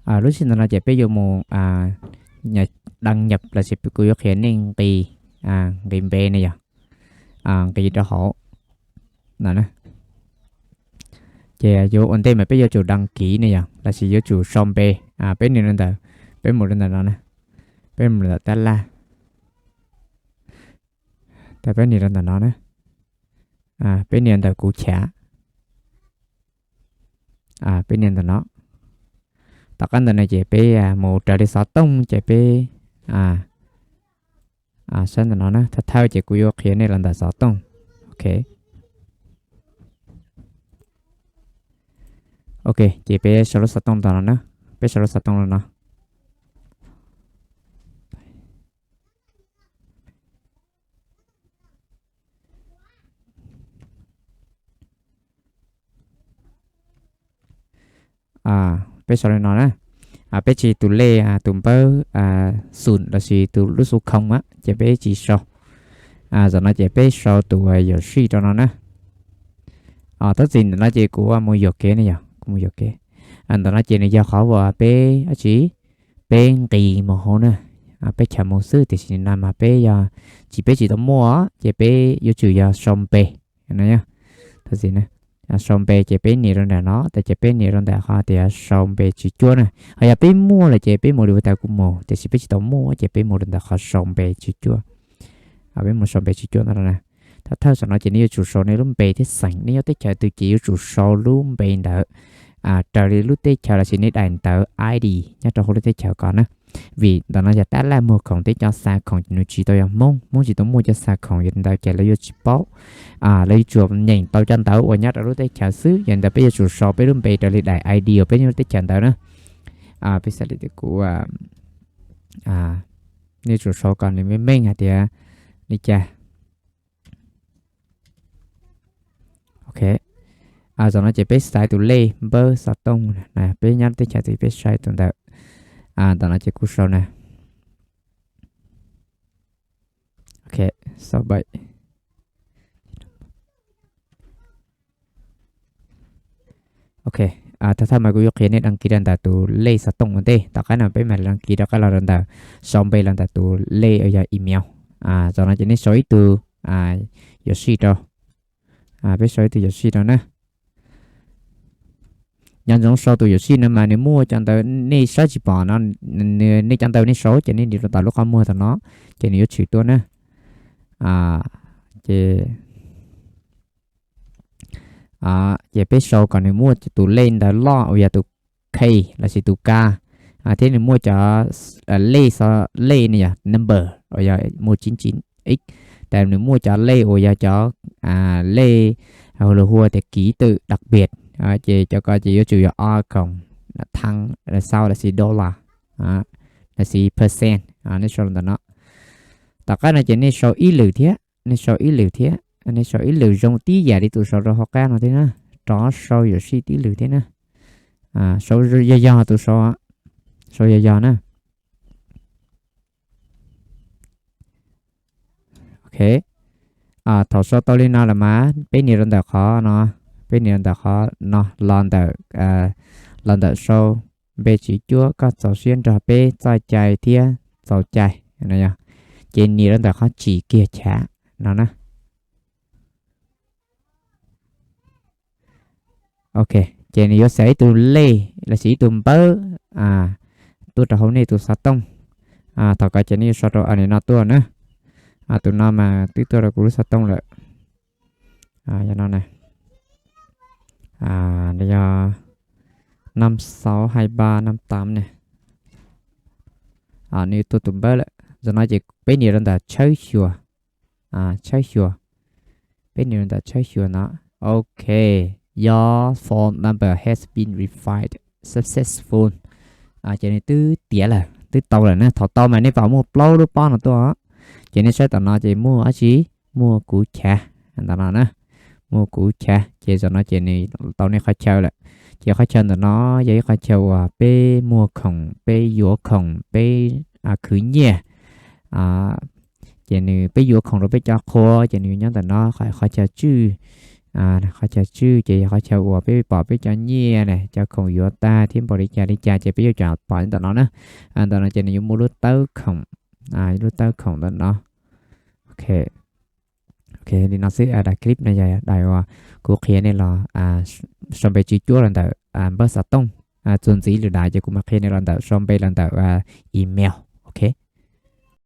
Lub sij hawm ntawm no ces peb yuav mus đăng nhập lossis kuv yuav qhia nej nqis, nqis npe ne yog, nqis rau hauv no na. Ces yuav ua ntej mas peb yuav tsum đăng ký ne yog lossis yuav tsum sau npe. Peb nias rau ntawm, peb mus rau ntawm no na, peb mus ntawm tab laj, peb nias rau ntawm no na, peb nias ntawm kuv chav, peb nias ntawm no. Tom qab ntawm no ces peb mus raws li xov tooj ces peb saib ntawm no na, thawj thawj ces kuv yuav qhia nej los ntawm xov tooj. Ok, ok, ces peb sau lub xov tooj ntawm no na, peb sau lub xov tooj no. Peb sau li no na, peb tsis tus lej, tus npawb xum lossis tus lub xu khoo ces peb tsis sau. Zaum no ces peb sau tus yuam sij rau no na. Tab sis ntawm no ces kuv mus yuam kev ne yog, kuv mus yuam kev. Ntawm no ces nws yog qhov uas peb dab tsi, peb nqis mus hauv na, peb chaws mus xwb, tiam sis no mas peb yog, tsis, peb tsis tau muaj ces peb yuav tsum yog sau npe no. Tab sis sau npe ces peb nias rau ntawm no, ces peb nias rau ntawm qhov tias sau npe tsis cuab na. Ho yog peb muaj lawm ces peb mus li uas tas kuv mus, tiam sis peb tsis tau muaj ces peb mus rau ntawm qhov sau npe tsis cuab. Peb mus sau npe tsis cuab no na. Thawj thawj saum no ces nej yuav tsum sau nej lub npe thiab xeem, nej nyob teb chaws twg ces yuav tsum sau lub npe ntawd raws li lub teb chaws lossis nej daim ntawv I D nyob rau hauv lub teb chaws ko na. Vim ntawm no yog tab laj muag khoom thiab cov xa khoom nws tsis tau yog Hmoob, Hmoob tsis tau muaj cov xa khoom, yog li ntawd ces lawv yuav tsis paub. Lawv yuav tsuas nyeem tau cov ntawv uas nyob rau lub teb chaws xwb, yog li ntawd peb yuav tsum sau peb lub npe raws li daim I D uas peb nyob lub teb chaws ntawd na. Peb xav li tias kuv, nej yuav tsum sau kom nws meej meej hais tias li cas. Ok, zaum no ces peb xaiv tus lej npawb xov tooj, peb nyob teb chaws twg peb xaiv tus ntawd. Ntawm no ces kuv sau na. Ok, sau bảy. Ok, thawj thawj mas kuv yuav qhia nej đăng ký rau ntawm tus lej xov tooj ua ntej, tom qab no peb mam đăng ký rov qab los rau ntawm, sau npe los ntawm tus lej uas yog email. Zaum no ces nej sau ib tug yuam sij rau, peb sau ib tug yuam sij rau na. Nco ntsoov sau tus yuam sij no mas nws muaj cov ntawv nej saib tsis pom no, nej cov ntawv nej sau ces nej nias rau tom lub qhov muag tom no, ces nws yuav tshwm tuaj na. Ces, ces peb sau kom nws muaj tus lej ntawv loj uas yog tus K lossis tus K, thiab nws muaj cov lej, lej ne yog number uas yog muaj chín chín x, tas nws muaj cov lej uas yog cov lej lus Hua tias ký tự đặc biệt, ces cov ko ces yuav tsum yog ob khoom, tháng sau lossis dollar lossis percent, nej sau ntawm no. Tom qab no ces nej sau ib lwm thiab, nej sau ib lwm thiab, nej sau ib lwm zoo tib yam li tus sau rau hauv qab no thiab na, rov sau yuam sij tib lwm thiab na. Sau yog yog tus sau, sau yog yog na. Ok, thaum sau tau li no lawm mas peb nias rau ntawm qhov no, peb nias rau ntawm qhov no los ntawm, los ntawm sau npe tsis cuab koj txaus siab nrog peb txoj cai thiab txaus cai no yog, ces nias rau ntawm qhov tsim kiag chav no na. Ok, ces nws yuav xa ib tug lej lossis ib tug npawb tuaj rau hauv nej tus xov tooj. Thaum ko ces nej yuav sau rau, a, nim no tuaj na. Tus no mas twb tuaj rau kuv lub xov tooj lawm. Yog no na, nws yog năm sáu hai ba năm tám ne. Nws tuaj tus npawb lawm, zaum no ces peb nias rau ntawm tshawb xyuas, tshawb xyuas, peb nias rau ntawm tshawb xyuas no. Ok, your phone number has been verified successful. Ces nws twb tiav lawm, twb tau lawm na. Thaum tau mas nej pom muaj plaub lub pob no tuaj, ces nej saib tom no ces muaj dab tsi, muaj kuv chav ntawm no na, muaj kuv chav. Ces zaum no ces nws tau nej qhov chaw lawm. Ces qhov chaw ntawm no yog ib qhov chaw uas peb muag khoom, peb yuav khoom, peb khwv nyiaj. Ces nws, peb yuav khoom rau peb cov qhua ces nws nyob ntawm no, qhov chaw tswj Qhov chaw tswj ces yog qhov chaw uas peb pom peb cov nyiaj ne, cov khoom yuav tag thiab npaum li cas li cas ces peb yuav tsum pom ntawm no na. Ntawm no ces nws yuav muaj lub tawb khoom, lub tawb khoom ntawm no. Ok, li no xwb. Daim clip no yog daim uas kuv qhia nej los sau npe tswv cuab los ntawm npawb xov tooj. Txuas ntxiv lwm daim ces kuv mam qhia nej los ntawm sau npe los ntawm email. Ok,